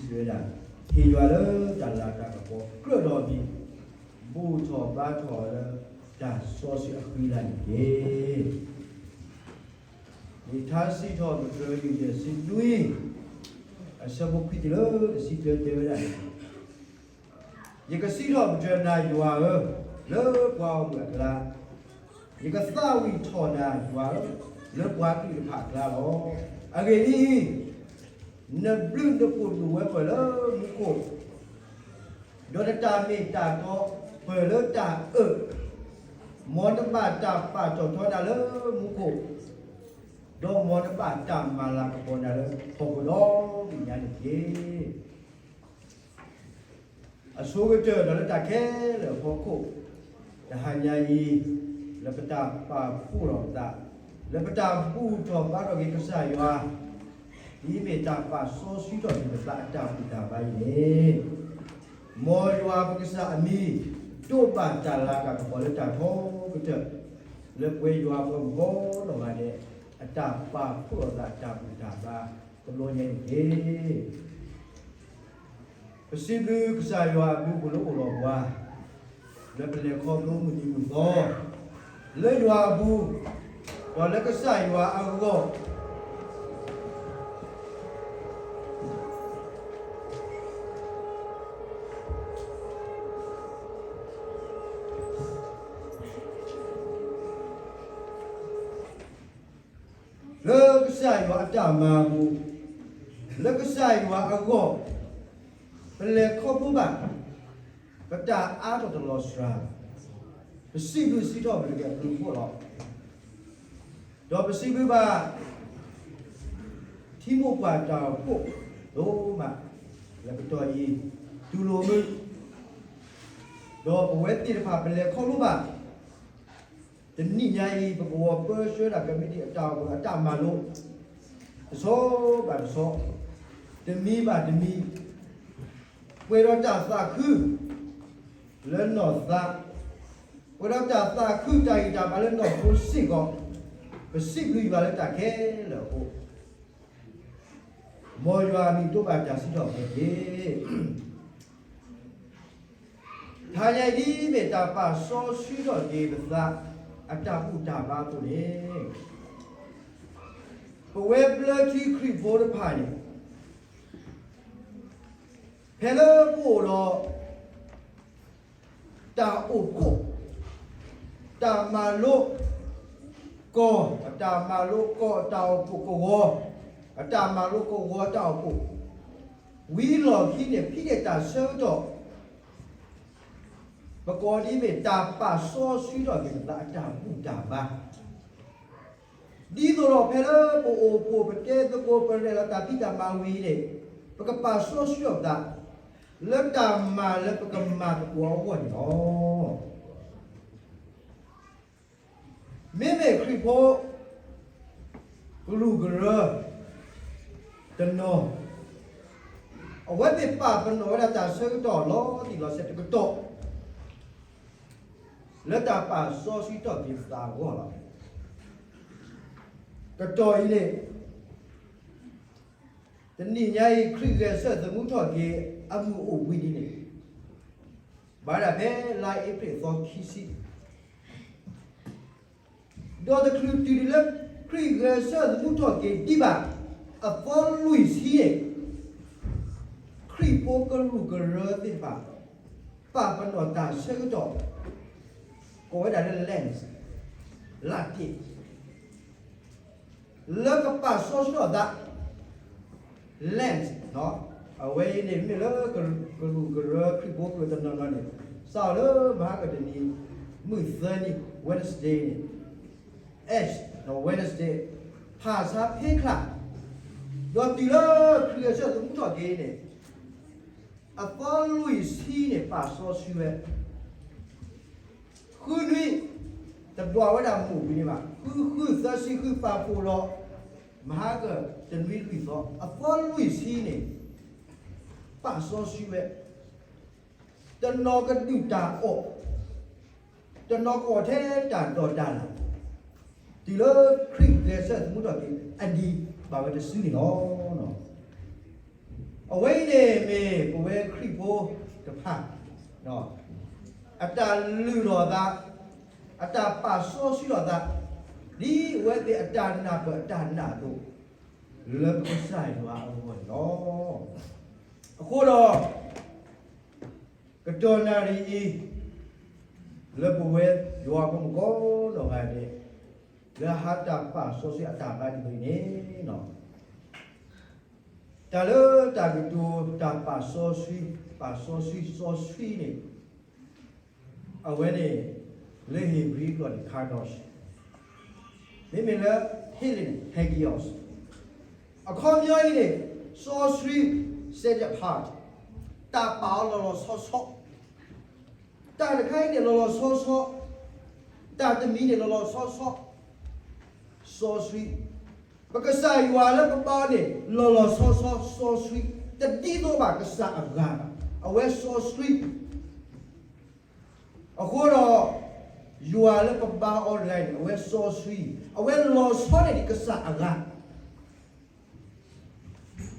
စံးဝဲဒၣ်, ဟ့ၣ်ယွၤလၢတၢ်လၤတၢ်ကပီၤကြၢးဒီးအမံၤ, ဘူၣ်ထီၣ်ဘါထီၣ်အီၤလၢတၢ်စီဆှံအဃံလၤန့ၣ်တက့ၢ်. လံာ်ထါစံးထီၣ်ပတြၢၤ ယုၢ်ယဲၢ်ဆံနွံ အဆၢဖိခွံတုၤလၢတဆံတၢ တဲဝဲဒၣ်, ယကစံးထီၣ်ပတြၢၤနၤယွၤဧၢ, လၢပှၤဂီၢ်မုၢ်အကျါ, ယကသးဝံၣ်ထီၣ်နၤယွၤဧၢ, လၢပှၤကလုာ်တဖၣ်အကျါလီၤ. အဂ့ၢ်ဒ်အံၤ, နဘျုးနဖှိၣ်ဒိၣ်ဝဲပၢၢ်လၢမူခိၣ်, ဒီးနတၢ်မ့ၢ်တၢ်တီပၢၢ်လၢတၢ်အၢၣ်, မ်နဘၣ်တၢ်ပာ်တီၢ်ထီနၤလၢမူခိၣ်, ဒီးမ်နဘၣ်တၢ်မၤလၤကပီၤနၤလၢဟီၣ်ခိၣ်ဒီဘ့ၣ်ညါန့ၣ်တက့ၢ်. အဆိကတၢၢ်ဒီးလၢတၢ်ခဲလၢာ်အဖီခိၣ်, တဟါညါအံၤ, လၢပတၢ်ပာ်ဖှိၣ်ထီၣ်ပသး, လၢပတၢ်ဘူၣ်ထီၣ်ဘါထီၣ်က့ၤကစၢ်ယွၤ, ဒ်မ့ၢ်တၢ်ပာ်စီဆှံထီၣ်က့ၤပသးအတၢ်ဘူၣ်တၢ်ဘါအံၤန့ၣ်, မ်ယွၤပကစၢ်အမံၤ, ဒိးဘၣ်တၢ်လၤတၢ်ကပီၤလၢတၢ်ထီကတၢၢ်, လၢပဝဲယွၤပှၤဂီၢ်မုၢ်ဂီၢ်မုၢ်ဒဲး, အတၢ်ပာ်ဖှိၣ်ထီၣ်သးအတၢ်ဘူၣ်တၢ်ဘါတဘျီညါအံၤတက့ၢ်. ပစံးဘျုးကစၢ်ယွၤအဘျုးအဖှိၣ်လၢအိၣ်ဒီးပှၤ, လၢပလဲၤခီဖျိမုၢ်နံၤမုၢ်သီ, လၢယွၤအပူၤ, ဒီးလၢကစၢ်ယွၤအဂီၢ်, လၢကစၢ်ယွၤအတၢ်မၤအပူၤ, လၢကစၢ်ယွၤအဂီၢ်, ပလဲၤခီဖျိဘၣ်, ပတၢ်အါထီၣ်တလီၤစှၤ, ပစံးဘျုးစံးထီၣ်ပတြၢၤက့ၤအဘျုးအဖှိၣ်လီၤ. ဒီးပစံးဘျုးဘၣ် ထံမိၢ်ပှၢ်တၢ်အိၣ်ဖှိၣ်ဒိၣ်မး လၢကတီၢ်အံၤ, တူၢ်လိာ်မုာ်, ဒီးပဝဲသ့ၣ်တဖၣ်ပလဲၤခီဖျိဘၣ်, တနံၤညါအံၤ ပကဝီၤပၢဆှၢတၢ်ကမံးတံာ်အတၢ်အိၣ်ဖှိၣ်အတၢ်မၤလိ, တဆီဘၣ်တဆီ, တမံၤဘၣ်တမံၤ, ပှဲၤဒီးတၢ်သးခု လၢနီၢ်သး, ပှဲၤဒီးတၢ်သးခုတၢ်ဂံၢ်တၢ်ဘါလၢနီၢ်ခိစ့ၢ်ကီး, ပစံးဘျုးယွၤလၢတၢ်ခဲလၢာ်အဃိ, မ်ယွၤအမံၤဒိးဘၣ်တၢ်စံးထီၣ်ပတြၢၤတက့ၢ်. တဟါညါအံၤဒ်မ့ၢ်တၢ်ပာ်စီဆှံထီၣ်က့ၤပသး အတၢ်ဘူၣ်တၢ်ဘါအဃိန့ၣ်, ပဝဲဘျၢထံခရံာ်ဖိတဖၣ်န့ၣ်, ဖဲလၢပအိၣ်ဒီး တၢ်အိၣ်ဖှိၣ်, တၢ်မၤလိကီၢ်, အတၢ်မၤလိကီၢ်အတၢ်အိၣ်ဖှိၣ်ကဝီၤ, အတၢ်မၤလိကဝီၤတၢ်အိၣ်ဖှိၣ်, ဝံၤလီၢ်ခံန့ၣ် ဖဲန့ၣ်တၢ်ဆၢကတီၢ်, ပကိးဒ်မ့ၢ်တၢ်ပာ်စီဆှံထီၣ်က့ၤပသးအတၢ်ဘူၣ်တၢ်ဘါ ဒ်သိးဒီးဖဲလၢပအိၣ်ဖှိၣ်ပတဲသကိးပရဲၣ်လီၤတၢ်ဖံးတၢ်မၤဝံၤန့ၣ်, ပကပာ်စီဆှံထီၣ်ပသး လၢတၢ်မၤလၢပကမၤသကိးအဂီၢ်န့ၣ်လီၤ. မ့မ့ၢ်ခရံာ်ဖိ ကရူၢ်ကရၢ တနီၤ, အဝဲသ့ၣ်ပာ်ပနီၣ်ဝဲဒၣ်တၢ်ဆၢကတီၢ်လီၤတံၢ်လီၤဆဲးတကတီၢ် လၢတၢ်ပာ်စီဆှံထီၣ်က့ၤပသးအဂီၢ်လီၤ. ကတီၢ်အံၤန့ၣ်, တနံၤညါအံၤ ခရံာ်ဂဲၤဆၢထၢၣ်သမူထီၣ်က့ၤအမုၢ်အိၣ်ဘှံးနံၤန့ၣ်, ဘၣ်ဝဲဒၣ်ဖဲလါအ့ဖြ့ၣ်အသီခံဆံ ဒီးတချုးတုၤဒံးလၢ ခရံာ်ဂဲၤဆၢထၢၣ်သမူထီၣ်က့ၤဒံးဘၣ် အသီလွံၢ်ဆံန့ၣ်, ခရံာ်ဖိကရူၢ်ကရၢသ့ၣ်တဖၣ် ပာ်ပနီၣ်တၢ်ဆၢကတီၢ် ကိးဝဲဒၣ်လၢ Lent, လါတ့ၢ် လၢကပာ်စီဆှံထီၣ်သး Lent, အဝဲအံၤန့ၣ်မ့ၢ်လၢ ကရူၢ်ကရၢခရံာ်ဖိကရၢတနီၤနီၤန့ၣ်, စးထီၣ်လၢမဟါကတနံၤ မုၢ်သၢနံၤ Wednesday န့ၣ်, Ash, Wednesday, ဖၣ်ဆါဖ့ချါ, ဒီးတုၤလၢခရံာ်ဂဲၤဆၢထၢၣ်သမူထီၣ်က့ၤန့ၣ်, အသီလွံၢ်ဆံန့ၣ် ပာ်စီဆှံဝဲ ဃုနွံ, တဒွးဝဲဒၣ်မုၢ်ဘှံးနံၤဘၣ်, ဃုဃုသၢဆံဃု ပာ်ဖှိၣ်ဒီး မဟါကတနွံလွံၢ်သီ အသီလွံၢ်ဆံန့ၣ် ပာ်စီဆှံဝဲ, တနီၤကဒုၣ်တၢ်အီၣ်, တနီၤကအီၣ်ထဲတၢ်ဒိးတၢ်လၢ်, တုၤလၢခရံာ်ဂဲၤဆၢထၢၣ်သမူထီၣ်က့ၤ အဒံးဘၣ်ဝဲတစုန့ၣ်လီၤ. အဝဲအံၤန့ၣ်မ့ၢ်ပဝဲခရံာ်ဖိတဖၣ် အတၢ်လုၢ်ထီၣ်သး, အတၢ်ပာ်စီဆှံထီၣ်သး, ဒ်အဝဲသ့ၣ်အတၢ်နၢ်ပၢၢ်အတၢ်နာ်အသိး လၢပကစၢ်ယွၤအဂီၢ်န့ၣ်လီၤ. အဃိဒီး ကတီၢ်နၣ်ရံၣ်အံၤ လၢပဝဲယွၤဖိမုၣ်ကိးနီၢ်ဂၤဒဲး လၢဟါတၢ်ပာ်စီဆှံအတၢ်ဘါတနံၤန့ၣ် တၢ်လၢတၢ်ကတိၤတၢ်ပာ်စီဆှံ, ပာ်စီဆှံ, စီဆှံန့ၣ် အဝဲန့ၣ် လၢဧ့ၤဘြံၤကျိာ်န့ၣ် kadosh, မ့မ့ၢ်လၢ Hellenic န့ၣ် hagios, အခီပညီအံၤန့ၣ် စီဆှံ set apart, တၢ်ပာ်အီၤလီၤလီၤဆီဆီ, တၢ်တခါအံၤန့ၣ် လီၤလီၤဆီဆီ, တၢ်တမံၤန့ၣ် လီၤလီၤဆီဆီ, စီဆှံ, ပကစၢ်ယွၤလၢပဘါအီၤန့ၣ် လီၤလီၤဆီဆီ စီဆှံ, တဒ်သိးဘၣ်ကစၢ်အဂၤဘၣ်, အဝဲစီဆှံ အဃိဒီး ယွၤလၢပဘါအီၤတဂၤအံၤန့ၣ် အဝဲစီဆှံ, အဝဲလီၤဆီန့ၢ်ဒံးကစၢ်အဂၤ.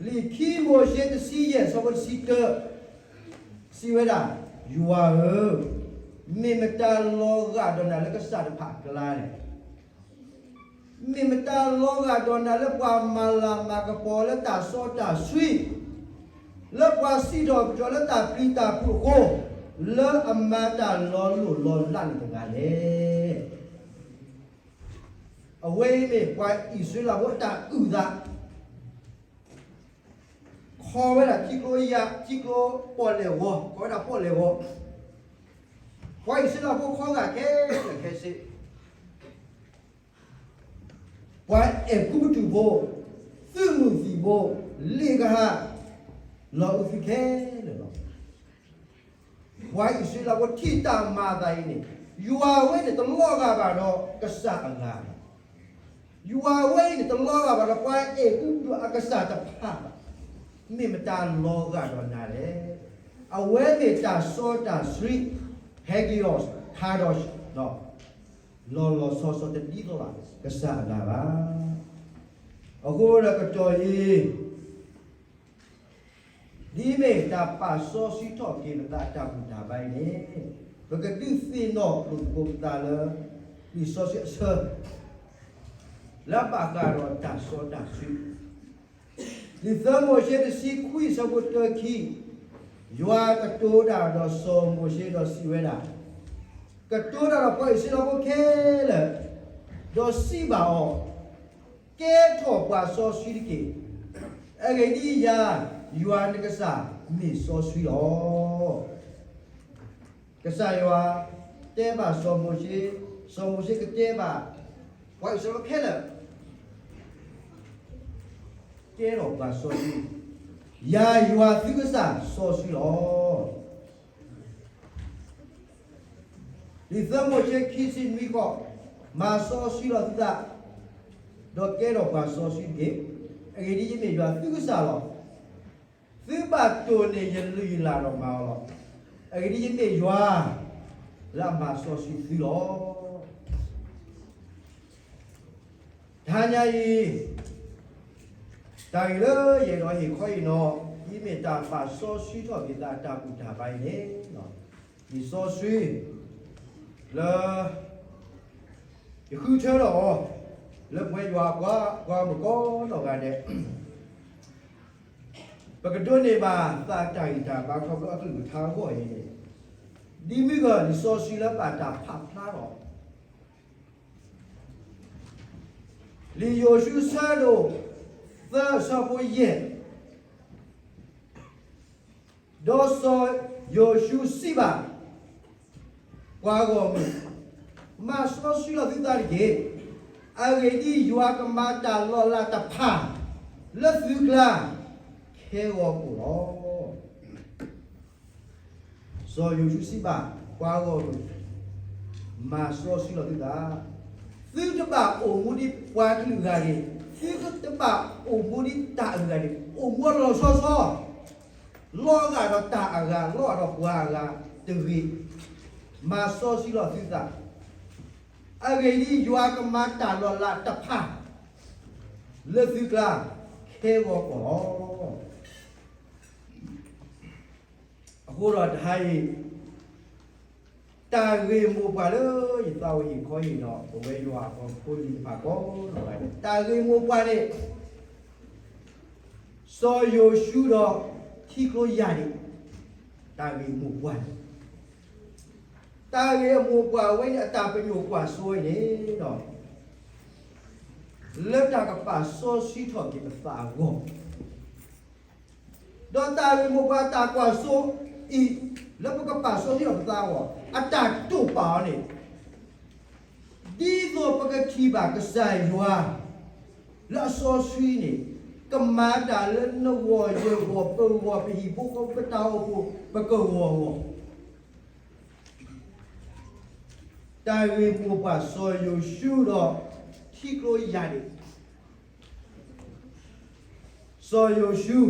လံာ်ခံမိၤၡ့တဆံယဲၢ် အဆၢဖိတဆံတၢ စံးဝဲဒၣ်, ယွၤဧၢ, မ့ၢ်မတၤလီၤဂာ်ဒီးနၤလၢကစၢ်တဖၣ်အကျါလဲၣ်. မ့ၢ်မတၤလီၤဂာ်ဒီးနၤလၢပှၤမၤလၤမၤကပီၤလၢတၢ်စီတၢ်ဆှံ, လၢပှၤစံးထီၣ်ပတြၢၤလၢတၢ်ပျံၤတၢ်ဖုးအဃိ, လၢအမၤတၢ်လီၤလိၢ်လီၤလးန့ၣ်တဂၤလဲၣ်. အဝဲအံၤမ့ၢ်ပှၤအံၣ်စရ့လးဖိအတၢ်အုၣ်သး, ခီဝဲဒၣ်ထံကျိယါ, ထံကျိပီၣ်လဲၣ်ဂီၤ, ခီဝဲဒၣ်ပီၣ်လဲၣ်ဂီၤ, ပှၤအံၣ်စရ့လးဖိခီဂာ်ခဲလၢာ်ခဲဆ့ ပှၤအဲၤကူပတူးဖိ, သုးမုၢ်သံၣ်ဘိ, လ့ၣ်ကဟၣ်, လီၤအုးသုခဲလၢာ်လီၤ. ပှၤအံၣ်စရ့လးဖိထံၣ်တၢ်မၤအသးအံၤန့ၣ်, ယွၤဝဲန့ၣ်တလီၤဂာ်ဘၣ်ဒီးကစၢ်အဂၤဘၣ်. ယွၤဝဲအံၤန့ၣ်တလီၤဂာ်ဘၣ်ဒီးပှၤအဲၤကူပတူးအကစၢ်တဖၣ်ဘၣ်. မ့ၢ်မတၤလီၤဂာ်ဒီးနၤလဲၣ်. အဝဲမ့ၢ်တၢ်စီတၢ်ဆှံ, hagios, kadosh, လီၤလီၤဆီဆီတဒ်သိးဘၣ်ကစၢ်အဂၤဘၣ်. အဃိဒီးကတီၢ်အံၤ ဒ်မ့ၢ်တၢ်ပာ်စီဆှံထီၣ်က့ၤပသးအတၢ်ဘူၣ်တၢ်ဘါအံၤန့ၣ်, ပကဒုးသ့ၣ်နီၣ်လိာ်သကိးပသးလၢ လံာ်စီဆှံအဆၢ လၢအဘၣ်ဃးဒီးတၢ်စီတၢ်ဆှံ. လံာ်သၢမိၤၡ့တဆံခွံ အဆၢဖိတၢခံ, ယွၤကတိၤတၢ်ဒီးစီၤမိၤၡ့ဒီးစံးဝဲဒၣ်, ကတိၤတၢ်ဒီးပှၤအံၣ်စရ့လးဖိခဲလၢာ်, ဒီးစံးဘၣ်အီၤ, ကဲထီၣ်ပှၤစီဆှံတက့ၢ်. အဂ့ၢ်ဒ်အံၤ, ယွၤနကစၢ်မ့ၢ်စီဆှံလီၤ. ကစၢ်ယွၤတဲဘၣ်စီၤမိၤၡ့, စီၤမိၤၡ့ကတဲဘၣ် ပှၤအံၣ်စရ့လးဖိခဲလၢာ်, ကဲထီၣ်ပှၤစီဆှံ, ယၤယွၤသုကစၢ်စီဆှံလီၤ. လံာ်သၢမိၤၡ့ခံဆံနွံဃိး, မၤစီဆှံလီၤသုသး, ဒီးကဲထီၣ်ပှၤစီဆှံတက့ၢ်. အဂ့ၢ်ဒ်အံၤ, ယမ့ၢ်ယွၤသုကစၢ်လီၤ. သုဘၣ်တိၢ်န့ၢ်ယလုၢ်ယလၢ်ဒီးမၤအီၤလီၤ. အဂ့ၢ်ဒ်အံၤ, ယမ့ၢ်ယွၤလၢအမၤစီဆှံသုလီၤ. တဟါညါအံၤ, တၢ်ဂ့ၢ်လၢယအဲၣ်ဒိးဟ့ၣ်ခီအံၤနီၤ, ဒ်မ့ၢ်တၢ်ပာ်စီဆှံထီၣ်က့ၤသးအတၢ်ဘူၣ်တၢ်ဘါအံၤန့ၣ်, လံာ်စီဆှံ လၢ ယဃုထၢထီၣ်အီၤ လၢပဝဲယွၤအပှၤ, ပှၤမုၣ်ကိးနီၢ်ဂၤဒဲး, ပကဒိးန့ၢ်ဘၣ်သးတၢ်ဂံၢ်တၢ်ဘါခီဖျိအကလုၢ်ကထါအဂီၢ်အံၤန့ၣ်, ဒ်မုၢ်ဂၢၢ်လံာ်စီဆှံလၢဘၣ်တၢ်ဖးဖျါထီၣ် လံာ်ယိၤၡူအဆၢဒိၣ်သၢအဆၢဖိယဲၢ်, ဒီးစီၤယိၤၡူစံးဘၣ် ပှၤဂီၢ်မုၢ်, မၤစီဆှံလီၤသုသးတက့ၢ်. အဂ့ၢ်ဒ်အံၤ, ယွၤကမၤတၢ်လီၤလးတဖၣ်လၢသုကျါ ခဲဂီၤကိာ်လီၤ. စီၤယိၤၡူစံးဘၣ်ပှၤဂီၢ်မုၢ်, မၤစီဆှံလီၤသုသး, သုတဘၣ်အိၣ်မူဒ်ပှၤကလုာ်ဂၤန့ၣ်, သုတဘၣ်အိၣ်မူဒ်တၢ်အဂၤန့ၣ်, အိၣ်မူလီၤဆီဆီ, လီၤဂာ်ဒီးတၢ်အဂၤ, လီၤဂာ်ဒီးပှၤအဂၤတဂ့ၤ, မၤစီဆှံလီၤသုသး. အဂ့ၢ်ဒ်အံၤ, ယွၤကမၤတၢ်လီၤလးတဖၣ်လၢသုကျါ ခဲဂီၤကိာ်လီၤ. အဃိဒီးတဟါအံၤ, တၢ်ဂ့ၢ်မိၢ်ပှၢ်လၢယသးအိၣ်ဟ့ၣ်ခီအံၤဒီး ပဝဲယွၤအဖိလံၤတဖၣ်ကိးဂၤဒဲး, တၢ်ဂ့ၢ်မိၢ်ပှၢ်န့ၣ် စီၤယိၤၡူဒီးထံကျိယၢ်ဒ့ၣ်, တၢ်ဂ့ၢ်မိၢ်ပှၢ်န့ၣ်, တၢ်ဂ့ၢ်အမိၢ်ပှၢ်ဝဲန့ၣ် အတၢ်ပညိၣ်ကွၢ်စိအံၤန့ၣ်ဒီး လၢတၢ်ကပာ်စီဆှံထီၣ်က့ၤပသးအဂီၢ်, ဒီးတၢ်ဂ့ၢ်မိၢ်ပှၢ်တၢ်ကွၢ်စိအံၤ လၢပကပာ်စီဆှံထီၣ်ပသးအဂီၢ် အတၢ်တိာ်ပာ်အီၤန့ၣ် ဒ်သိးပကထံၣ်ဘၣ်ကစၢ်ယွၤ လၢအစီဆှံန့ၣ် ကမၤတၢ်လၢနဂီၢ်ယဂီၢ် ပဂီၢ် ပဟံၣ်ဖိဃီဖိ ပတၢ်အိၣ်ဖှိၣ် ပကဝီၤအဂီၢ်, တၢ်ဂ့ၢ်မိၢ်ပှၢ်စီၤယိၤၡူဒီး ထံကျိယၢ်ဒ့ၣ်, စီၤယိၤၡူ,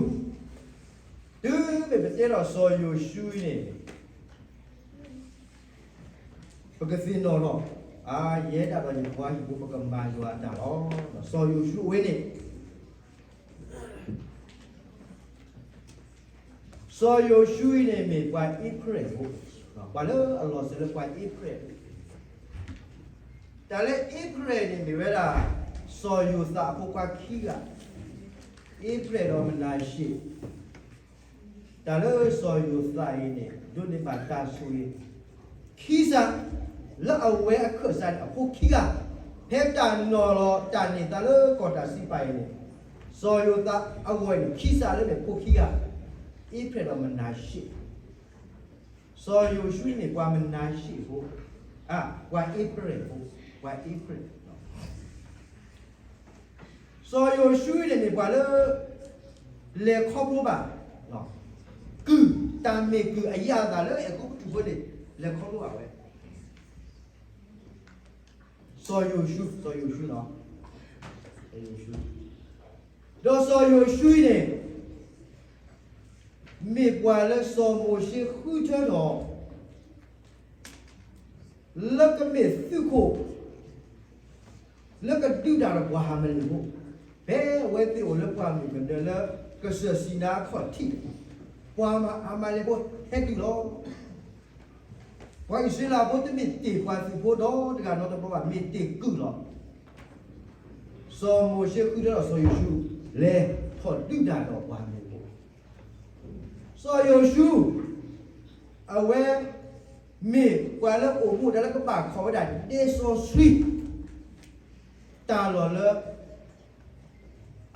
တုၤမ့ၢ်ပတဲဒီးစီၤယိၤၡူအံၤန့ၣ် ပကသ့ၣ်နီၣ်ထီၣ်, အါ ယဲဒၣ်ဒီးယပှၤဟံၣ်ဖိ ပကမၤယွၤအတၢ်လီၤ. စီၤယိၤၡူအဝဲန့ၣ် စီၤယိၤၡူအံၤန့ၣ်မ့ၢ်ပှၤအ့ဖြဲၣ်ဖိ, ပှၤလၢအလီၤစၢၤလၢပှၤအ့ဖြဲၣ်ဖိ, တၢ်လၢအ့ဖြဲၣ်န့ၣ်မ့ၢ်ဝဲဒၣ် စီၤယိၤသးအဖိခွါခံဂၤ, အ့ဖြဲၣ်ဒီးမနၤၡ့ၣ်, တၢ်လၢစီၤယိၤသးအံၤန့ၣ် ဒိးန့ၢ်ဘၣ်တၢ်ဆိၣ်ဂ့ၤ ခံစး, လၢအဝဲအခၢၣ်စးန့ၣ် အဖိခံဂၤ, ဖဲတၢ်နီၤလီၤတၢ်န့ၢ်သါလၢကီၢ်တၢ်စံးပာ်အံၤန့ၣ်, စီၤယိၤသးအဂီၢ်န့ၣ် ခံစးလၢမ့ၢ်ဖိခံဂၤ, အ့ဖြဲၣ်ဒီးမနၤၡ့ၣ်, စီၤယိၤၡူန့ၣ် ပှၤမနၤၡ့ၣ်ဖိ, အါ ပှၤအ့ဖြဲၣ်ဖိ, ပှၤအ့ဖြဲၣ် စီၤယိၤၡူန့ၣ်မ့ၢ်ပှၤလၢ လဲၤခီဖျိဘၣ် ကုၢ်, တၢ်မ့ၢ်ကုၢ်အယၣ်အသးလၢအဲၤကူပတူၤဖိန့ၣ် လဲၤခီဖျိဘၣ်ဝဲ, စီၤယိၤၡူ, စီၤယိၤၡူ, ဒီးစီၤယိၤၡူန့ၣ် မ့ၢ်ပှၤလၢစီၤမိၤၡ့ဃုထၢထီၣ် လၢကမ့ၢ်သုးခိၣ် လၢကဒုးတၢ်ဒီးပှၤအၤမၤလ့းဖိ, ဖဲအဝဲသ့ၣ်အိၣ်လၢပှၢ်မုၢ်ကနၢလၢ ကစၢၢ်စံၤနါအခီၣ်ထံး, ပှၤအၤမၤလ့းဖိဟဲတုၤလီၤ. ပှၤအံၣ်စရ့လးဖိတမ့ၢ်တ့ၢ်ပှၤသုးဖိဒီတဂၤနီတဘျီဘၣ်, မ့ၢ်တ့ၢ်ကုၢ်လီၤ. စီၤမိၤၡ့ဃုထၢထီၣ်စီၤယိၤၡူ လဲၤထီၣ်ဒုးတၢ်ဒီးပှၤအၤမၤလ့းဖိ စီၤယိၤၡူ အဝဲ မ့ၢ်ပှၤလၢအိၣ်မူဒၣ်လၢကဘၣ်ခိးဝဲဒၣ်ဒ့စီဆှံ တၢ်လီၢ်လၢ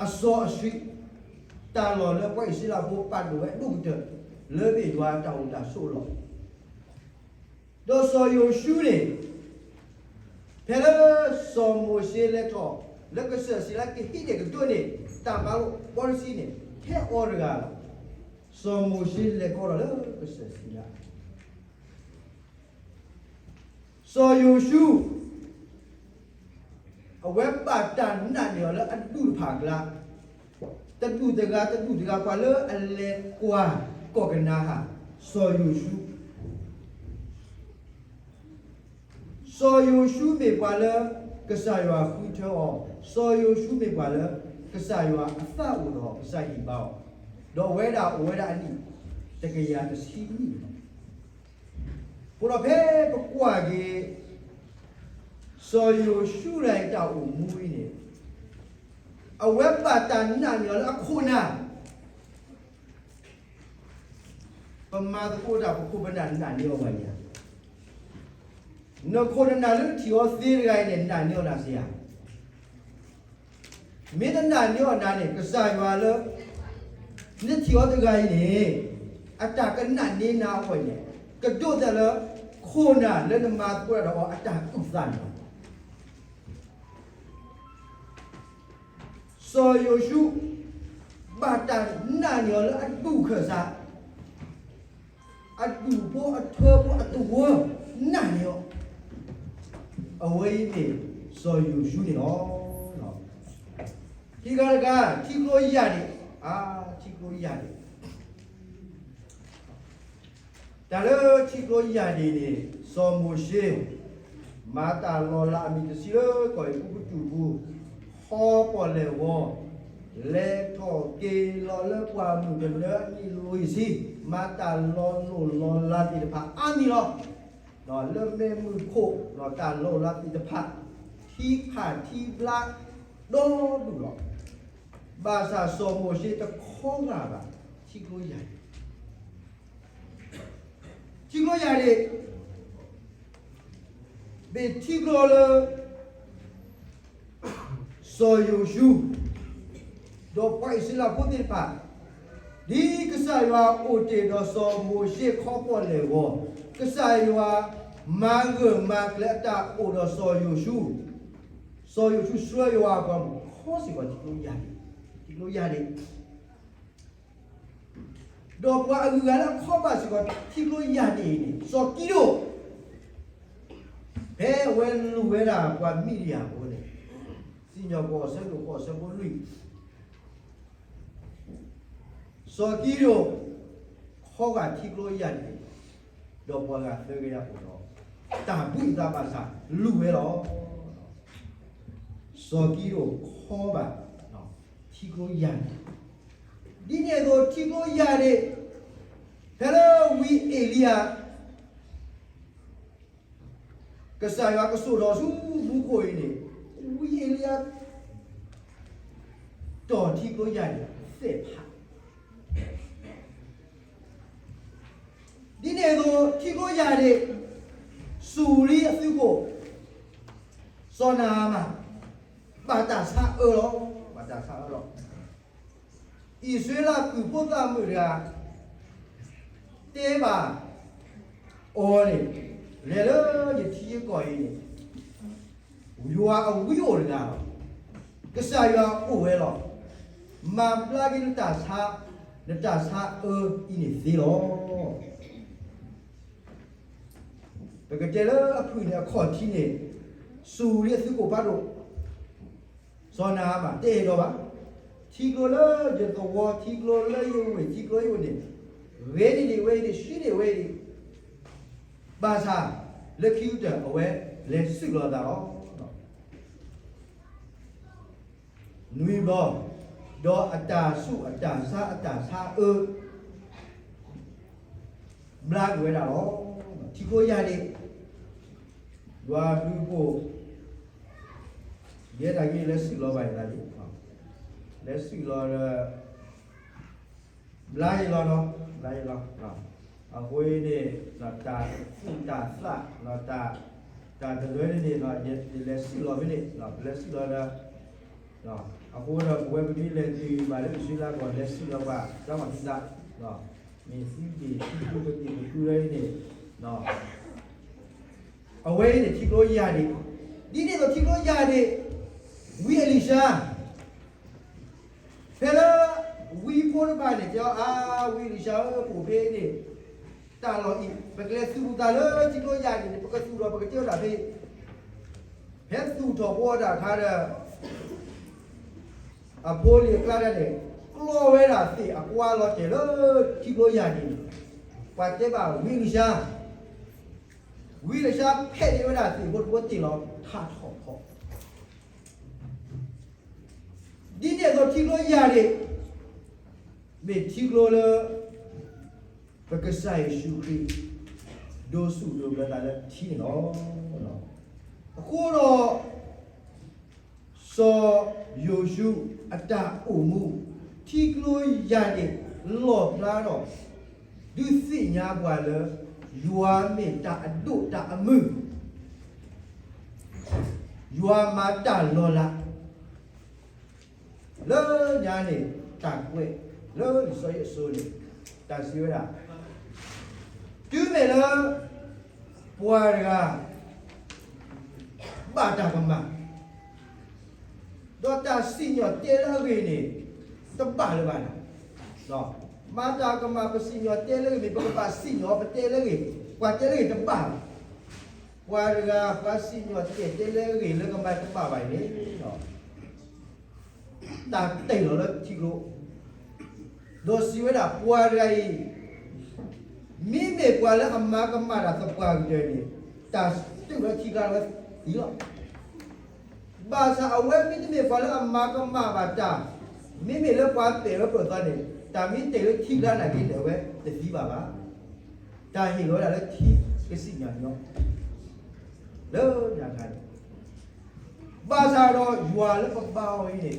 အစီအဆှံ တၢ်လီၢ်လၢပှၤအံၣ်စရ့လးဖိပာ်ဒိၣ်ဝဲဒိၣ်ကတၢၢ် လၢမ့ၢ်ယွၤအတၢ်အိၣ်တၢ်ဆိးလီၢ် ဒီးစီၤယိၤၡူန့ၣ် ဖဲလၢစီၤမိၤၡ့လဲၤထီၣ် လၢကစၢၢ်စံၤလါကဟံးန့ၢ်ကဒိးန့ၢ် တၢ်မၤလိာ်ဘီတဆံန့ၣ် ဟဲအီၤတဂၤလီၤ. စီၤမိၤၡ့လဲၤခီဒီးလၢကစၢၢ်စံၤလါ စီၤယိၤၡူ အဝဲဘၣ်တၢ်နာ်န့ၢ်အီၤလၢအဒူၣ်တဖၣ်အကျါ, တဒူၣ်တဂၤ တဒူၣ်တဂၤ ပှၤလၢအလဲၤကွၢ်ကီၢ်ကနၤဧၣ် စီၤယိၤၡူ, စီၤယိၤၡူမ့ၢ်ပှၤလၢ ကစၢ်ယွၤဃုထၢအီၤ, စီၤယိၤၡူမ့ၢ်ပှၤလၢ ကစၢ်ယွၤအသးအိၣ်ဒီးကစၢ်ဟ့ၣ်ဘါအီၤ, ဒီးအဝဲဒၣ်အိၣ်ဝဲဒၣ်အနံၣ် တကယၤတဆံနံၣ်လီၤ. အဃိဒီးဖဲပကွၢ်က့ၤ စီၤယိၤၡူတၢ်အံၤတၢ်အိၣ်မူအံၤန့ၣ် အဝဲဘၣ်တၢ်နာ်န့ၢ်အီၤလၢအခိၣ်နၢ်, ပမၤသကိးတၢ်ပခိၣ်ပနၢ်နာ်န့ၢ်အီၤဝဲန့ၣ်ဧါ, နခိၣ်နနၢ်လၢနထံၣ်အီၤသ့တဂၤအံၤန့ၣ် နာ်န့ၢ်အီၤနၤစ့ဧါ. မ့ၢ်တနာ်န့ၢ်အီၤနၤန့ၣ် ကစၢ်ယွၤလၢ နထံၣ်အီၤတဂၤအံၤန့ၣ် အတၢ်ကနာ်န့ၢ်နၤအဂီၢ်န့ၣ် ကဒိးသးလၢ ခိၣ်နၢ်လၢနမၤသကိးတၢ်ဒီးအီၤအတၢ်ကူၣ်သးန့ၣ်လီၤ. စီၤယိၤၡူ ဘၣ်တၢ်နာ်န့ၢ်အီၤလၢအဒူၣ်ခၢၣ်စး အဒူၣ်ဖိအထၢဖိအသဝီ နာ်န့ၢ်အီၤ, အဝဲအံၤမ့ၢ်စီၤယိၤၡူန့ၣ်လီၤ. ခံဂၤတဂၤ ထံကျိယၢ်ဒ့ၣ်, အါ ထံကျိယၢ်ဒ့ၣ်, တၢ်လၢထံကျိယၢ်ဒ့ၣ်န့ၣ် စီၤမိၤၡ့ မၤတၢ်လီၤလးအမံၤတဆံလၢကီၢ်အဲၤကူပတူးပူၤ, ဟီပီၣ်လဲၣ်ဝီၤ လဲၤထီၣ်က့ၤလီၤလၢပှၢ်မုၢ်ကနၢအနံၣ်လွံၢ်ဆံ, မၤတၢ်လီၤလိၢ်လီၤလးသ့ၣ်တဖၣ်အါမံၤလီၤ. ဒီးလၢမ့ၢ်မုၢ်ခိၣ်ဒီးတၢ်လီၢ်လီၤလးသ့ၣ်တဖၣ်, ထံဖးထံဘျါဒီဒူၣ်လီၤ. ဘၣ်ဆၣ်စီၤမိၤၡ့တခီဂာ်ဘၣ်ထံကျိယၢ်န့ၣ် ထံကျိယၢ်န့ၣ် မ့ၢ်ထံကျိလၢ စီၤယိၤၡူ ဒီးပှၤအံၣ်စရ့လးဖိသ့ၣ်တဖၣ်, ဒ်ကစၢ်ယွၤအိၣ်တ့ၢ်ဒီးစီၤမိၤၡ့ခီပီၣ်လဲၣ်အဂီၢ်, ကစၢ်ယွၤမၤဂၢၢ်မၤကျၢၤအတၢ်အိၣ်ဒီးစီၤယိၤၡူ, စီၤယိၤၡူဆှၢယွၤအပှၤမုၣ်ခီစ့ၢ်ကီးထံကျိယၢ်န့ၣ်, ထံကျိယၢ်န့ၣ် ဒီးပှၤအဂုၤအဂၤလၢအခီပာ်စ့ၢ်ကီးထံကျိယၢ်န့ၣ်န့ၣ် စီၤကံဒိၣ်, ဖဲအဝဲလူၤဝဲဒၣ်ပှၤမံးဒယၣ်အဃိန့ၣ်, စံၣ်ညီၣ်ကွီၢ်အဆၢဒိၣ်ဃိးအဆၢဖိလွံၢ်, စီၤကံဒိၣ် ခီဂာ်ထံကျိယၢ်န့ၣ်, ဒီးပှၤဂၤသၢကယၤအိၣ်ဒီး တၢ်ဘူၣ်အသးဘၣ်ဆၣ်လူၤဝဲလီၤ. စီၤကံဒိၣ်ခီဘၣ်ထံကျိယၢ်န့ၣ်, ဒ်န့ၣ်အသိးထံကျိယၢ်န့ၣ်, ဖဲလၢဝံအ့လံယၤ ကစၢ်ယွၤကစိာ်ထီၣ်ဆူမူခိၣ်အံၤန့ၣ်, ဝံအ့လံယၤ တီၢ်ထံကျိယၢ်န့ၣ်သ့ၣ်ဖး, ဒ်န့ၣ်အသိးထံကျိယၢ်န့ၣ်, စူၤရံအသုးခိၣ် စီၤနၤအမၣ် ဘၣ်တၢ်ဆါအၢလီၤ, ဘၣ်တၢ်ဆါအၢလီၤ. အံၣ်စရ့လးကုၢ်ဖိသၣ်မုၣ်တဂၤ တဲဘၣ်အီၤန့ၣ်, လဲၤလၢယထံယကီၢ်အံၤန့ၣ်, ယွၤအဝံအိၣ်တဂၤလီၤ. ကစၢ်ယွၤအိၣ်ဝဲလီၤ. မၤဘျါက့ၤနတၢ်ဆါ, နတၢ်ဆါအၢအံၤန့ၣ်သ့လီၤ. ပကတဲလၢအဖုၣ်န့ၣ် အခီၣ်ထံးန့ၣ်, စူၤရံအသုးခိၣ်ဖးဒိၣ် စီၤနၤအမၣ် တအဲၣ်ဒိးဘၣ်. ထံကျိလၢယသဝီ, ထံကျိလၢယဝ့ၢ်, ထံကျိယအိၣ်န့ၣ်, ဂ့ၤန့ၢ်ဒံးဝဲအံၤန့ၣ်, ဆှံန့ၢ်ဝဲအံၤန့ၣ်, ဘၣ်ဆၣ်လၢခံကတၢၢ်အဝဲလဲၤဆှုၣ်လီၤအသးလီၤ. နွံဘျီ, ဒီးအတၢ်ဆူးအတၢ်ဆါအတၢ်ဆါအၢ ဘျါက့ၤဝဲဒၣ်လီၤ. ထံကျိယၢ်န့ၣ်, ယွၤဘျုးဖှိၣ်, ယဲဒၣ်က့ၤလဲၤဆှုၣ်လီၤဘၣ်ယသးလံ, လဲၤဆှုၣ်လီၤဒီး ဘျါယလီၤနီၤ, ဘျါယလီၤ. အဃိန့ၣ်, တၢ်သူၣ်တၢ်သၣ်, တၢ်တလၢန့ၣ်န့ၣ်, ယလဲၤဆှုၣ်လီၤဖဲန့ၣ်, ပလဲၤဆှုၣ်လီၤဒီး, အဃိဒီးပဝဲပမ့ၢ်လဲၤတုၤဘၣ်လၢအံၣ်စရ့လးကီၢ် လဲၤဆှုၣ်လီၤပှၤတၢ်မၤသံသး, မ့ၢ်သံဘ့ၣ်သံကူကသံၣ်ကကူဝဲအံၤန့ၣ်, အဝဲအံၤန့ၣ်ထံကျိယၢ်န့ၣ်, ဒ်န့ၣ်အသိးထံကျိယၢ်န့ၣ်, ဝံအ့လံၡါ ဖဲလၢဝံဖိတဖၣ်န့ၣ် တဲအီၤ, အါ, ဝံအ့လံၡါဧၢ, ပအိၣ်ဖဲအံၤန့ၣ် တၢ်လီၢ်အံၤ ပကလဲၤသူၣ်ပသးလၢထံကျိယၢ်န့ၣ်န့ၣ် ပကသူၣ်ထီၣ်ပကတ့ထီၣ်တၢ်ဖဲအံၤ. ဖဲသူၣ်ထီၣ်ဘှီတၢ်အခါဒီး အဖိလံၤအကျါဒၣ်န့ၣ် ကျီဝဲဒၣ်သ့ၣ်အကွါလီၤတဲာ်လၢထံကျိယၢ်န့ၣ်န့ၣ်, ပှၤတဲဘၣ်ဝံအ့လံၡါ, ဝံအ့လံၡါဖဲးန့ၢ်ဝဲဒၣ်သ့ၣ်ဖိတဘိတ့ၢ်လီၤထးထီၣ်ထီၣ် ဒ်န့ၣ်အသိးထံကျိယၢ်န့ၣ် မ့ၢ်ထံကျိလၢ ပကစၢ်ယ့ၣ်ၡူးခရံာ် ဒိးဆူၣ်ဒိးဘျၢသးလၢထံန့ၣ်လီၤ. အဃိဒီး စီၤယိၤၡူအတၢ်အိၣ်မူ ထံကျိယၢ်န့ၣ်လီၣ်ဖျါထီၣ် ဒုးသ့ၣ်ညါပှၤလၢ ယွၤမ့ၢ်တၢ်အဒိၣ်တၢ်အမုၢ် ယွၤမၤတၢ်လီၤလး လၢညါန့ၣ် တၢ်ကွဲးလၢလံာ်စီဆှံအစိၤန့ၣ် တၢ်စံးဝဲဒၣ် တုၤမ့ၢ်လၢ ပှၤတဂၤ ဘၣ်တၢ်ကမၣ် ဒီးတၢ်စံၣ်ညီၣ်တဲလၢအဂ့ၢ်န့ၣ် တဘၣ်လၢၤဘၣ်န့ၣ်, မၤတၢ်ကမၣ် ပစံၣ်ညီၣ်တဲလၢအဂ့ၢ်န့ၣ် ပကဘၣ်စံၣ်ညီၣ်ပတဲလၢအဂ့ၢ်, ပှၤတဲလၢအဂ့ၢ်တဘၣ်ဘၣ်. ပှၤတဂၤ ပှၤစံၣ်ညီၣ်တဲတဲလၢအဂ့ၢ်လၢကမၤတဘၣ်ဘၣ်အံၤန့ၣ် တၢ်တဲာ်လီၤလၢထံကျိ ဒီးစံးဝဲဒၣ် ပှၤတဂၤအံၤ မ့မ့ၢ်ပှၤလၢအမၤကမၣ်တၢ်သပှၢ်ကတၢၢ်န့ၣ် တၢ်စံၣ်ညီၣ်ဝဲထံကျိလီၤ. ဘၣ်ဆၣ်အဝဲမ့တမ့ၢ်ပှၤလၢအမၤကမၣ်ဘၣ်တၢ် မ့မ့ၢ်လၢပှၤပဲာ်ဝဲပၢၢ်သီန့ၣ် တၢ်မ့ၢ်တဲာ်လၢထံကျါန့ၣ်က့ လဲၤဝဲတသံဘၣ်ဘၣ်. တၢ်ဟ့ၣ်လီၤဝဲဒၣ်လၢထံကစံၣ်ညီၣ်ညီ လၢညါခါန့ၣ် ဘၣ်ဆၣ်ဒီးယွၤလၢပဘါအီၤအံၤန့ၣ်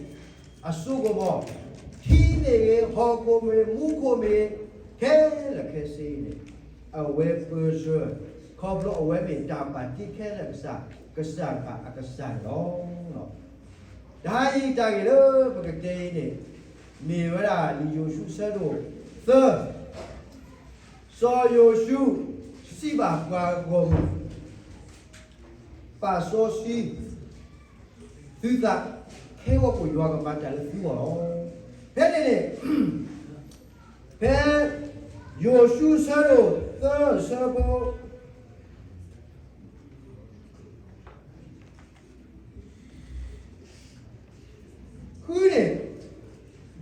အစိကမီၤ, ထံမ့ၢ်ဂ့ၤ, ဟီၣ်ခိၣ်မ့ၢ်ဂ့ၤ, မူခိၣ်မ့ၢ်ဂ့ၤ, ခဲလၢာ်ခဲဆ့အံၤန့ၣ် အဝဲပၢဆှၢ, ခီဖျိအဝဲမ့ၢ်တၢ်ဘၣ်တ့ခဲလၢာ်ကစၢ်, ကစၢ်တဖၣ်အကစၢ်န့ၣ်လီၤ. တၢ်အံၤတၢ်ဂ့ၢ်လၢပကတဲအံၤန့ၣ် မ့ၢ်ဝဲဒၣ်လံာ်ယိၤၡူအဆၢဒိၣ်သၢ, စီၤယိၤၡူစံးဘၣ်ပှၤဂီၢ်မုၢ် ပာ်စီဆှံသုသး, ခဲအံၤယွၤကမၤတၢ်လၢသုဂီၢ်လီၤ. ဖဲန့ၣ်န့ၣ် ဖဲယိၤၡူအဆၢဒိၣ်သၢအဆၢဖိ ဃုန့ၣ်,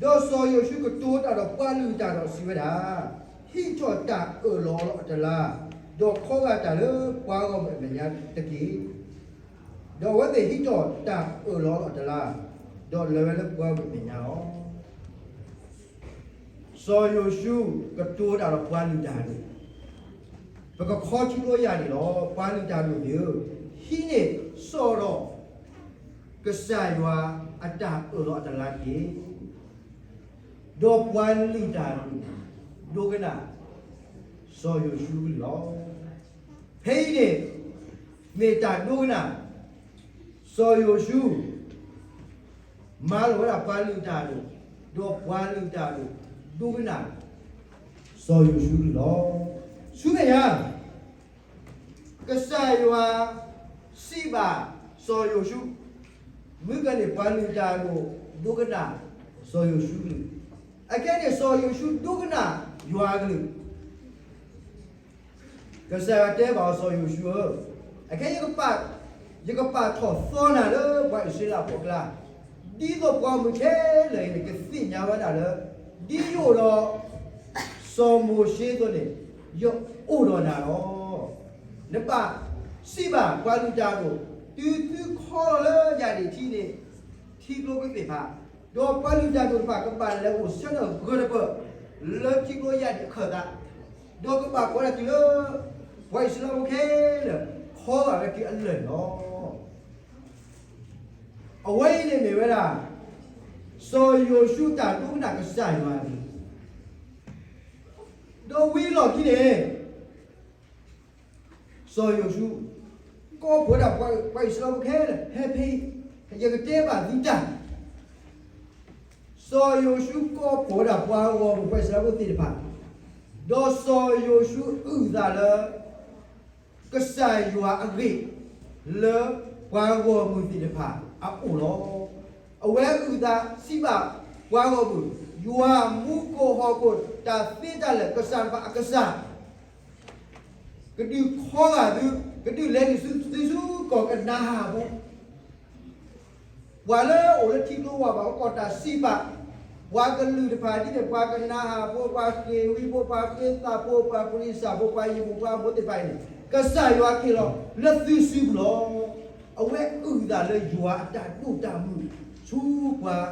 ဒီးစီၤယိၤၡူကတိၤတၢ်ဒီးပှၤလုၢ်တၢ်ဒီးစံးဝဲဒၣ်, ဟံးထီၣ်တၢ်အၢၣ်လီၤအီလီၤအတလါ, ဒီးခီဂာ်တၢ်လၢပှၤဂီၢ်မုၢ်အမဲာ်ညါတက့ၢ်. ဒီးအဝဲသ့ၣ်ဟံးထီၣ်တၢ်အၢၣ်လီၤအီလီၤအတလါ, ဒီးလဲၤဝဲလၢပှၤဂီၢ်မုၢ်အမဲာ်ညါလီၤ. စီၤယိၤၡူကတိၤတၢ်ဒီးပှၤလုၢ်တၢ်ဒိၣ်, ပကခီထံကျိယၢ်န့ၣ်လီၤ. ပှၤလုၢ်တၢ်ဒိၣ်န့ၣ်ဧၢ, ဟံးန့ၢ်စိာ်ဒီး ကစၢ်ယွၤအတၢ်အၢၣ်လီၤအတလါတက့ၢ်. ဒီးပှၤလုၢ်တၢ်ဒိၣ် ဒိကနၣ် စီၤယိၤၡူကလုၢ်လီၤ. ဖဲအံၤန့ၣ် မ့ၢ်တၢ်ဒိကနၣ် စီၤယိၤၡူ မၤလိာ်ဝဲဒၣ်ပှၤလုၢ်တၢ်ဒိၣ်, ဒီးပှၤလုၢ်တၢ်ဒိၣ် ဒိကနၣ် စီၤယိၤၡူလီၤ. ဆူမဲာ်ညါ ကစၢ်ယွၤစံးဘၣ်စီၤယိၤၡူ, မုၢ်ကန့ၣ်ပှၤလုၢ်တၢ်ဒိၣ် ဒိကနၣ် စီၤယိၤၡူကလုၢ်, အခဲန့ၣ်စီၤယိၤၡူဒိကနၣ်ယွၤကလုၢ် ကစၢ်ယွၤတဲဘၣ်အီၤ စီၤယိၤၡူဧၢ, အခဲ ယကပာ်ထီၣ်သီနၤလၢပှၤအံၣ်စရ့လးဖိအကျါ, ဒ်သိးပှၤဂီၢ်မုၢ်ခဲလၢာ်အံၤန့ၣ် ကသ့ၣ်ညါဝဲဒၣ်လၢ ဒ်ယအိၣ်ဒီး စီၤမိၤၡ့အသိးန့ၣ် ယအိၣ်ဒီးနၤလီၤ. နဘၣ်စံးဘၣ်ပှၤလုၢ်တၢ်ဒိၣ်, တုၤသုခီလီၤလၢယၣ်ဒံၣ်ထံန့ၣ် ထံကျိကသ့ၣ်ဖး, ဒီးပှၤလုၢ်တၢ်ဒိၣ်တဖၣ်ကဘၣ်လဲၤအိၣ်ဆၢထၢၣ်ဂၢၢ်တပၢၢ် လၢထံကျိယၣ်ဒံၣ်အခၢၣ်သး, ဒီးကဘၣ်ကိးဒၣ်တုၤလၢ ပှၤအံၣ်စရ့လးဖိခဲလၢာ် ခီဂာ်ဝဲတုၤအလၢၢ်န့ၣ်လီၤ. အဝဲအံၤန့ၣ်မ့ၢ်ဝဲဒၣ် စီၤယိၤၡူတၢ်ဒိကနၣ်ကစၢ်ယွၤန့ၣ်, ဒီးဝံၤအလီၢ်ခံန့ၣ် စီၤယိၤၡူ ကိးဖှိၣ်ဝဲဒၣ်ပှၤအံၣ်စရ့လးဖိခဲလၢာ် ဟဲဖဲအံၤ, ယကတဲဘၣ်သုတၢ်. စီၤယိၤၡူကိးဖှိၣ်ဝဲဒၣ်ပှၤဂီၢ်မုၢ်ပှၤအံၣ်စရ့လးဖိသ့ၣ်တဖၣ်, ဒီးစီၤယိၤၡူအုၣ်သးလၢ ကစၢ်ယွၤအဂ့ၢ် လၢပှၤဂီၢ်မုၢ်သ့ၣ်တဖၣ်အအိၣ်လီၤ. အဝဲအုၣ်သးစံးဘၣ်ပှၤဂီၢ်မုၢ်, ယွၤမူခိၣ်ဟီၣ်ခိၣ် တၢ်သ့တၢ်လၢာ် ကစၢ်တဖၣ်အကစၢ် ကဒုးခီဂာ်သု, ကဒုးလဲၤနုာ်ဆူသုဆူကီၢ်ကနၤအၣ်အပူၤ, ပှၤလၢအိၣ်လၢထံကျိဝၢ်ဘၣ်အိၣ်ကီၢ်တၢ်စံးပာ်, ပှၤကလုာ်တဖၣ်ဒ်န့ၣ် ပှၤကနၤအၣ်ဖိ, ပှၤဃ့ၢ်ဝံဖိ, ပှၤဃ့သးဖိ, ပှၤပရံးစၢ်ဖိ, ပှၤယံၤမူဖိအဖိသ့ၣ်တဖၣ်အံၤန့ၣ် ကစၢ်ယွၤကဟ့ၣ်လီၤလၢသုစုပူၤလီၤ. အဝဲအုၣ်သးလၢယွၤအတၢ်ဒိၣ်တၢ်မုၢ် ဆူပှၤ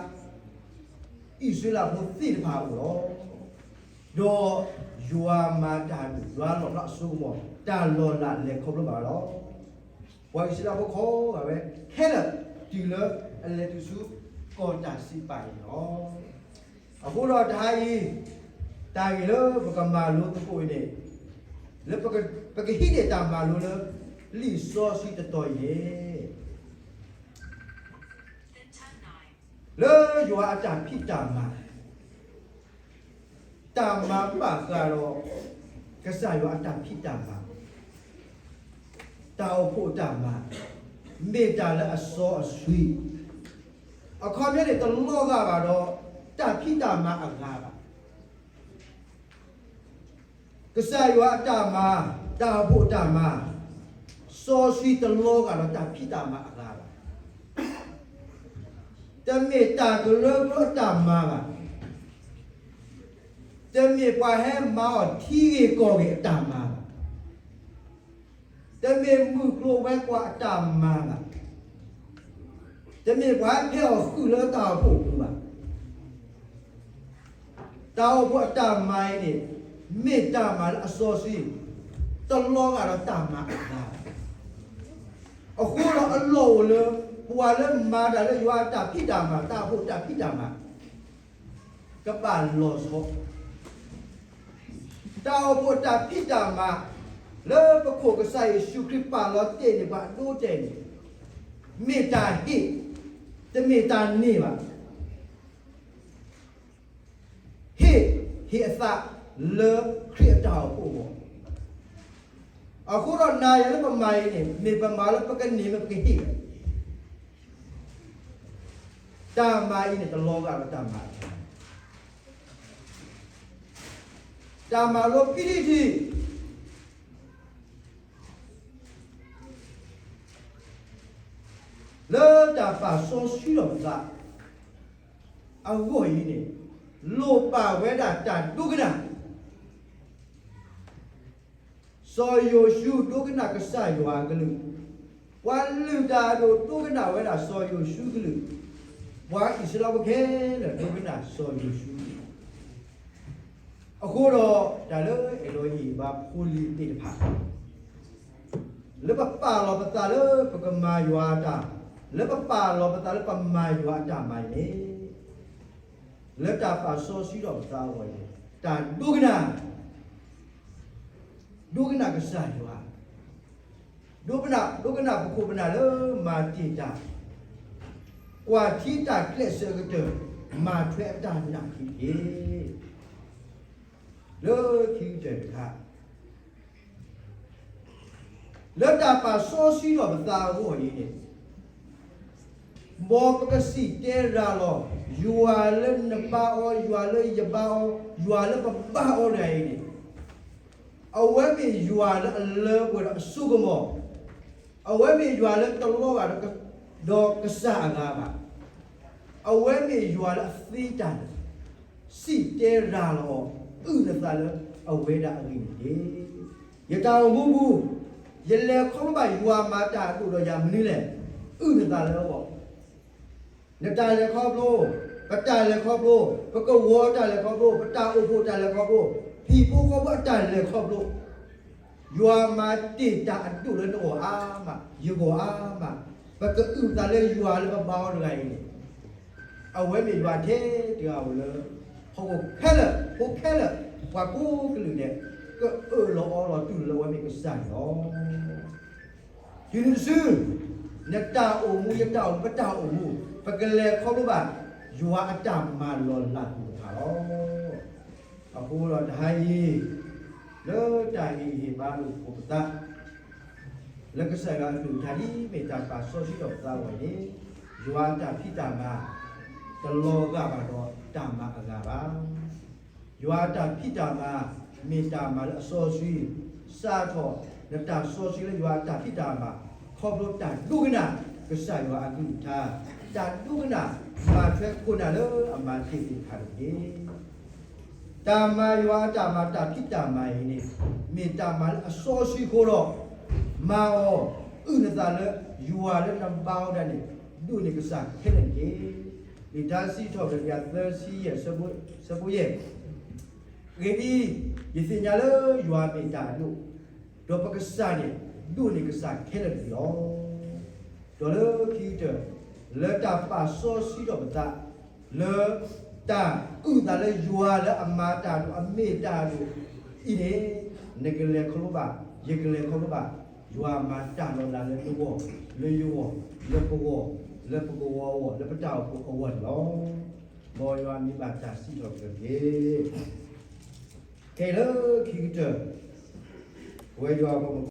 အံၣ်စရ့လးဖိသ့ၣ်တဖၣ်အအိၣ်လီၤ. ဒီးယွၤမၤတၢ်ဒိၣ် ယွၤလီၤဘျီအစိကမီၤ တၢ်လီၤလးလဲၤခီဖျိဘၣ်လီၤ. ပှၤအံၣ်စရ့လးဖိခီဂာ်ဝဲ ခဲလၢာ်တုၤလၢအလဲၤတုၤဆူ ကီၢ်တၢ်စံးပာ်န့ၣ်လီၤ. အဃိဒီးတဟါအံၤ တၢ်ဂ့ၢ်လၢပကမၤလိသကိးအံၤန့ၣ် လၢပကဟံးန့ၢ်တၢ်မၤလိလၢ လံာ်စီဆှံတတီၤအံၤန့ၣ် လၢယွၤအတၢ်ဖံးတၢ်မၤ တၢ်မၤဘၣ်ဃးဒီး ကစၢ်ယွၤအတၢ်ဖံးတၢ်မၤ, တၢ်အိၣ်ဖှိၣ်တၢ်မၤ, မ့ၢ်တၢ်လၢအစီအဆှံ, အခီပညီန့ၣ် တလီၤဂာ်ဘၣ်ဒီး တၢ်ဖံးတၢ်မၤအဂၤဘၣ်. ကစၢ်ယွၤအတၢ်မၤ, တၢ်အိၣ်ဖှိၣ်တၢ်မၤ, စီဆှံတလီၤဂာ်ဒီးတၢ်ဖံးတၢ်မၤအဂၤဘၣ်. တမ့ၢ်တၢ်ကရၢကရိအတၢ်မၤဘၣ်. တမ့ၢ်ပှၤဟဲမၤအီၣ်ထံဂ့ၢ်ကီၢ်ဂ့ၢ်အတၢ်မၤဘၣ်. တမ့ၢ်မုၢ်ကျိၤဝဲၤကွာ်အတၢ်မၤဘၣ်. တမ့ၢ်ပှၤဟဲဖဲးအီၣ်ဃုာ်လၢတၢ်အိၣ်ဖှိၣ်အပူၤဘၣ်. တၢ်အိၣ်ဖှိၣ်အတၢ်မၤအံၤန့ၣ် မ့ၢ်တၢ်မၤလၢအစီဆှံ, တလီၤဂာ်ဒီးတၢ်မၤအဂၤဘၣ်. အဃိဒီးအလီၢ်အိၣ်လၢ ပှၤလၢမၤတၢ်လၢယွၤအတၢ်ဖံးတၢ်မၤ, တၢ်အိၣ်ဖှိၣ်တၢ်ဖံးတၢ်မၤ ကဘၣ်လီၤဆီ. တၢ်အိၣ်ဖှိၣ်တၢ်ဖံးတၢ်မၤ လၢပခိၣ်ကစၢ်ယ့ၣ်ၡူးခရံာ်ပာ်လီၤတ့ၢ်န့ၢ်ပှၤအဒိအတဲာ်န့ၣ် မ့ၢ်တၢ်ဟ့ၣ်, တမ့ၢ်တၢ်န့ၢ်ဘၣ်. ဟ့ၣ်, ဟ့ၣ်အသးလၢခရံာ်အတၢ်အိၣ်ဖှိၣ်အဂီၢ်. အဃိဒီးနၤယၤလၢပမၤအံၤန့ၣ် မ့ၢ်ပမၤလၢပကန့ၢ်မ့ၢ်ပကဟ့ၣ်ဘၣ်. တၢ်မၤအံၤန့ၣ် တလီၤဂာ်ဒီးတၢ်မၤအဂၤ, တၢ်မၤလိခံထံၣ်တထံၣ် လၢတၢ်ပာ်စီဆှံထီၣ်ပသးအဂီၢ်အံၤန့ၣ် လိၣ်ပာ်ဝဲဒၣ်တၢ်ဒိကနၣ် စီၤယိၤၡူဒိကနၣ်ကစၢ်ယွၤအကလုၢ်, ပှၤလုၢ်တၢ်အဒိၣ်ဒိကနၣ်ဝဲဒၣ်စီၤယိၤၡူကလုၢ်, ပှၤအံၣ်စရ့လးဖိခဲလၢာ်ဒိကနၣ်စီၤယိၤၡူကလုၢ်. အဃိဒီးတၢ်လၢအဲၣ်ဒိးဟ့ၣ်ဘါဖိလံၤသ့ၣ်တဖၣ် လၢပပာ်လီၤပသးလၢပကမၤယွၤအတၢ်, လၢပပာ်လီၤပသးလၢပမၤယွၤအတၢ်မၤအံၤန့ၣ် လၢတၢ်ပာ်စီဆှံထီၣ်ပသးအဂီၢ်န့ၣ် တၢ်ဒိကနၣ်, ဒိကနၣ်ကစၢ်ယွၤ, ဒိကနၣ်, ဒိကနၣ်ပခိၣ်ပနၢ်လၢမၤတ့ၢ်တၢ်, ကွၢ်ထံတၢ်ကျဲးစၢးအကတၢၢ်, မၤထွဲအတၢ်နာ်ခံတက့ၢ်. လၢခံကတၢၢ်တခါ လၢတၢ်ပာ်စီဆှံထီၣ်ပသးအဂီၢ်အံၤန့ၣ် မ်ပကစံၣ်တဲၤရၤလီၤ ယွၤလၢနဘါအီၤ, ယွၤလၢယဘါအီၤ, ယွၤလၢပဘါအီၤတဂၤအံၤန့ၣ် အဝဲမ့ၢ်ယွၤလၢအလၢပှဲၤဒီးအစိကမီၤ, အဝဲမ့ၢ်ယွၤလၢတလီၤဂာ်ဒီး, ဒီးကစၢ်အဂၤဘၣ်. အဝဲမ့ၢ်ယွၤလၢအသ့တၢ်န့ၣ် စံၣ်တဲၤရၤလီၤအီၤ, အုၣ်နသးလၢအဝဲဒၣ်အဂ့ၢ်န့ၣ်တက့ၢ်. ယတၢ်အိၣ်မူပူၤ, ယလဲၤခီဖျိဘၣ်ယွၤမၤတၢ်အဒိၣ်ဒီးယၤမနုၤလဲၣ်, အုၣ်နသးလၢအဂီၢ် နတၢ်လဲၤခီဖျိ, ပတၢ်လဲၤခီဖျိ, ပကဝီၤတၢ်လဲၤခီဖျိ, ပတၢ်အိၣ်ဖှိၣ်တၢ်လဲၤခီဖျိ, ဟံၣ်ဖိဃီဖိအတၢ်လဲၤခီဖျိ, ယွၤမၤတ့ၢ်တၢ်အဒိၣ်လၢနဂီၢ်အါမး, ယဂီၢ်အါမး, ပကအုၣ်သးလၢယွၤလၢပဘါအီၤတဂၤအံၤန့ၣ် အဝဲမ့ၢ်ယွၤထဲတဂၤဧိၤလၢ ဟီၣ်ခိၣ်ခဲလၢာ်, ဖိခဲလၢာ်, ပှၤကိးကလုာ်န့ၣ် ကအၢၣ်လီၤအီလီၤတူၢ်လိာ်လၢအဝဲမ့ၢ်ကစၢ်န့ၣ်လီၤ. တုၤနုၤတစု, နတၢ်အိၣ်မူ ယတၢ်အိၣ်မူ ပတၢ်အိၣ်မူ, ပကလဲၤခီဖျိဘၣ် ယွၤအတၢ်မၤလီၤလးသ့ၣ်တဖၣ်လီၤ. အဃိဒီးတဟါအံၤ, လၢတၢ်ဟ့ၣ်ဂံၢ်ဟ့ၣ်ဘါလိာ်ပသး လၢကစၢ်ယွၤအကလုၢ်ကထါဒ်မ့ၢ်တၢ်ပာ်စီဆှံထီၣ်ပသးအဂီၢ်န့ၣ်, ယွၤအတၢ်ဖံးတၢ်မၤ တလီၤဂာ်ဘၣ်ဒီးတၢ်မၤအဂၤဘၣ်. ယွၤအတၢ်ဖံးတၢ်မၤ မ့ၢ်တၢ်မၤလၢအစီဆှံ, စးထီၣ်နတၢ်စီဆှံလၢယွၤအတၢ်ဖံးတၢ်မၤ ခီဖျိတၢ်ဒိကနၣ်ကစၢ်ယွၤအကလုၢ်ကထါ, တၢ်ဒိကနၣ်မၤထွဲခိၣ်နၢ်လၢအမၤတ့ၢ်သ့ၣ်တဖၣ်န့ၣ်တက့ၢ်. တၢ်မၤယွၤအတၢ်မၤ တၢ်ဖံးတၢ်မၤအံၤန့ၣ် မ့ၢ်တၢ်မၤလၢအစီဆှံအဃိဒီး မၤအီၤ, အုၣ်နသးလၢယွၤလၢနဘါအီၤဒၣ်န့ၣ် ဒိးန့ၢ်ကစၢ်ခဲလၢာ်တက့ၢ်. လံာ်တၢ်စံးထီၣ်ပတြၢၤ တကယၤသၢဆံယဲၢ် အဆၢဖိယဲၢ်, အဂ့ၢ်ဒ်အံၤ, ယသ့ၣ်ညါလၢယွၤမ့ၢ်တၢ်အဒိၣ်, ဒီးပကစၢ်န့ၣ် ဒိးန့ၢ်ကစၢ်ခဲလၢာ်တက့ၢ်လီၤ. ဒီးလၢခံကတၢၢ်, လၢတၢ်ပာ်စီဆှံထီၣ်ပသး လၢတၢ်အုၣ်သးလၢယွၤလၢအမၤတၢ်အဒိၣ် အမ့ၢ်တၢ်အဒိၣ်အံၤန့ၣ်, နကလဲၤခီဖျိဘၣ်, ယကလဲၤခီဖျိဘၣ်, ယွၤမၤတၢ်လီၤလးလၢနဂီၢ်, လၢယဂီၢ်, လၢပဂီၢ်, လၢပကဝီၤအဂီၢ်, လၢပတၢ်အိၣ်ဖှိၣ်အဂီၢ်န့ၣ်လီၤ. မ်ယွၤမ့ၢ်ဘၣ်တၢ်စံးထီၣ်ပတြၢၤတက့ၢ်. ခဲအံၤလၢခံကတၢၢ်, ပဝဲယွၤပှၤ